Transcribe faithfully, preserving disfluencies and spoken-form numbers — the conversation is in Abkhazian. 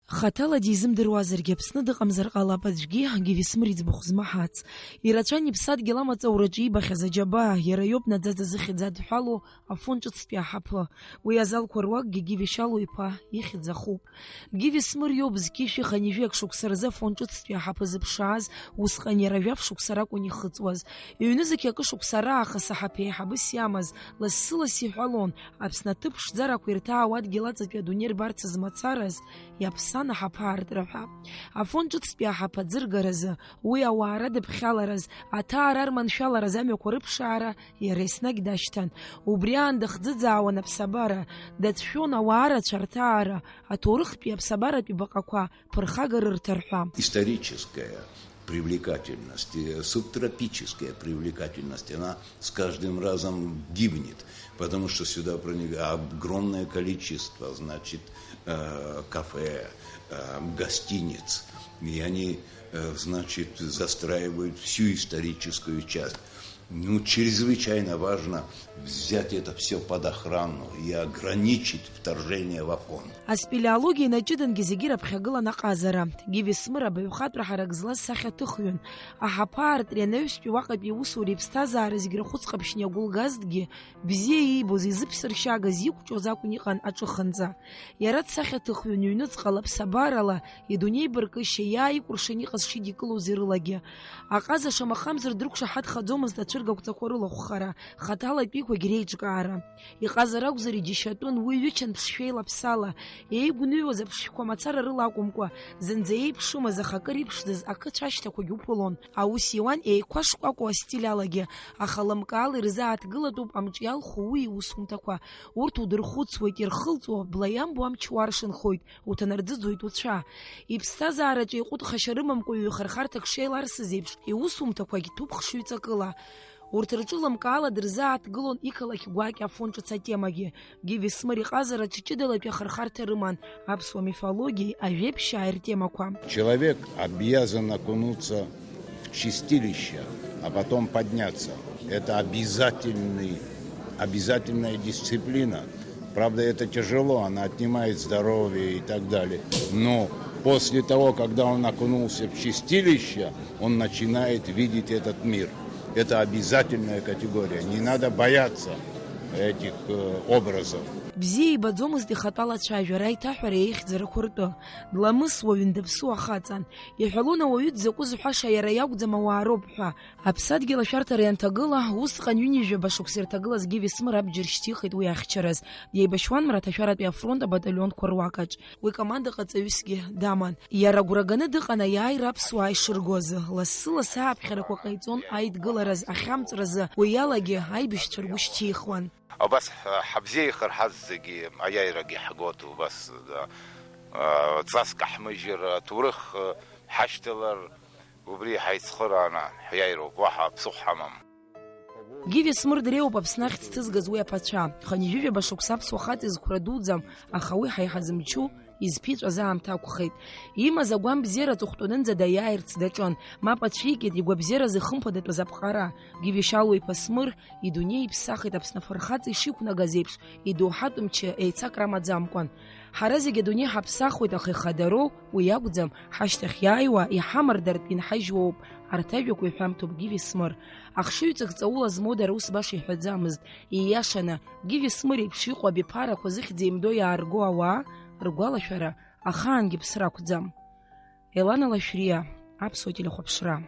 Хаҭала дизымдыруазаргьы, Аԥсны дыҟамзар ҟалап аӡәгьы, Гиви Смыр иӡбахә змаҳац. Ирацәан иԥсадгьыл амаҵ аураҿы иибахьаз аџьабаа, иара иоуп наӡаӡа зыхьӡ адҳәалоу Афон ҿыцтәи аҳаԥы. Уи азалқәа руакгьы Гиви Шьалуа-иԥа ихьӡ ахуп. Гиви Смыр иоуп зқьи жәшәи хынҩажәи акы шықәса рзы Афон ҿыцтәи аҳаԥы зыԥшааз, усҟан иара жәаф шықәса ракәын ихыҵуаз. Иҩнызқь акы шықәса раахыс аҳаԥы еиҳабыс иамаз, лассы-ласс иҳәалон, Аԥсны аҭыԥ ԥшӡарақәа ирҭаау адгьыл аҵатәи адунеи рбарц змацараз, иаԥсан аҳаԥы аартра ҳәа. Афон ҿыцтәи аҳаԥы аӡыргаразы, уи ауаа радыԥхьалараз, аҭаара рманшәалараз амҩақәа рыԥшаара иара еснагь дашьҭан. Убри аан дыхӡыӡаауан аԥсабара, дацәшәон ауаа рацәа рҭаара, аҭоурыхтәи аԥсабаратәи баҟақәа ԥырхага рырҭар ҳәа. Историческая привлекательность, э, субтропическая привлекательность, она с каждым разом гибнет, потому что сюда проник-, огромное количество, значит, э, кафе, э, гостиниц, и они, э, значит, застраивают всю историческую часть. Ну, чрезвычайно важно взять это всё под охрану и ограничить вторжение в Афон. Аспелеологиа инаҷыдангьы зегьы раԥхьагылан аҟазара. Гиви Смыр абаҩхатәра ҳарак злаз сахьаҭыхҩын. Аҳаԥы аартреи анаҩстәи уаҟатәи аусуреи иԥсҭазаара зегь рахәыц ҟаԥшьны иагәылгазҭгьы, бзиа иибоз, изыԥсыршьагаз, иқәҿиоз акәын иҟан аҿыхынӡа. Иара дсахьаҭыхҩын, ҩнуҵҟала ԥсабарала, идунеибаркышьа иааикәыршан иҟаз шидикылоз ирылагьы. Аҟаза шамахамзар дрықәшаҳаҭхаӡомызт ацәыргақәҵақәа рылахәхара, хаҭала атәиқәагь реиҿкаара. Иҟазар акәзар иџьашьатәын, уи ҩычан ԥшшәеи лаԥсала, еигәныҩуаз аԥшшәқәа мацара рыла акәымкәа, зынӡа еиԥшымыз, аха акыр иԥшӡаз ақыцә ашьҭақәагь уԥылон. Аус иуан еиқәа шкәакәоу астиль алагьы, аха лымкаала ирзааҭгылатәуп амҿы иалху уи иусумҭақәа. Урҭ удырхәыцуеит, ирхылҵуа, бла иамбо амч уаршанхоит, уҭанарӡыӡоит уцәа. Иԥсҭазаараҿы еиҟәыҭхашьа рымамкәа ҩ-хырхарҭак шеиларсыз еиԥш, иусумҭақәагь ҭәуп хшыҩҵакыла. Урҭ рҿы лымкаала дырзааҭгылон иқалақь гәакьа Афон ҿыц атемагьы. Гиви Смыр иҟазараҿы ҷыдалатәи ахырхарҭа рыман аԥсуа мифологиеи ажәеиԥшьааи ртемақәа. Человек обязан окунуться в чистилище, а потом подняться. Это обязательный, обязательная дисциплина. Правда, это тяжело, она отнимает здоровье и так далее. Но после того, когда он окунулся в чистилище, он начинает видеть этот мир. Это обязательная категория. Не надо бояться этих, э, образов. Бзиа ибаӡомызт ихатәала ацәажәара, аиҭаҳәара еихьӡарақәа ртәы. Дламысуаҩын, даԥсуа хаҵан. Иҳәалон ауаҩы дзакәыз ҳәаша иара иакәӡам, ауаа роуп ҳәа. Аԥсадгьыл ашәарҭара ианҭагыла, усҟан ҩынҩажәаба шықәса ирҭагылаз Гиви Смыр абџьар шьҭихит уи ахьчараз. Деибашьуан мраҭашәаратәи афронт абаталионқәа руакаҿ. Уи командаҟаҵаҩысгьы даман. Иара агәра ганы дыҟан аиааира аԥсуаа ишыргозы. Лассы-лассы ааԥхьарақәа ҟаиҵон аидгылараз, ахьамҵразы, уи алагьы аибашьцәа ргәы шьҭихуан. Абас ҳ-, ҳабзиеихар ҳазегьы аиааирагьы ҳгоит, убас, да, а, ҵаск ҳмыжьыр, аҭоурых, а, ҳашьҭалар, убри ҳаицхырааны ҳиааироуп, уаҳа ԥсыхәа ҳамам. Гиви Смыр дреиуоуп Аԥсны ахьӡ ҭызгаз уи аԥацәа. Хынҩажәижәаба шықәса аԥсуа хаҵа изқәра дуӡӡам, аха уи ҳаиҳа зымчу, изԥиҵәаз аамҭа акәхеит. Имаз агәамбзиара аҵыхәтәанынӡа даиааирц даҿын, мап ацәикит игәабзиаразы ихымԥадатәыз аԥҟара. Гиви Шьалуа-иԥа Смыр идунеи иԥсахит Аԥсны афырхаҵа ишиқәнагаз еиԥш, идоуҳатә мчы еицакра амаӡамкәан. Ҳара зегьы адунеи ҳаԥсахуеит, аха ихадароу уи акәӡам, ҳашьҭахь иааиуа, иҳамардартә инҳажьуа ауп, арҭ ажәақәа иҳәамҭоуп Гиви Смыр. Ахшыҩҵак ҵаула змоу дара ус баша иҳәаӡамызт, ииашаны, Гиви Смыр еиԥш иҟоу абиԥарақәа зыхьӡ еимдо иаарго ауаа ргәалашәара ахаангьы ԥсра ақәӡам. Елана Лашәриа, Аԥсуа телехәаԥшра.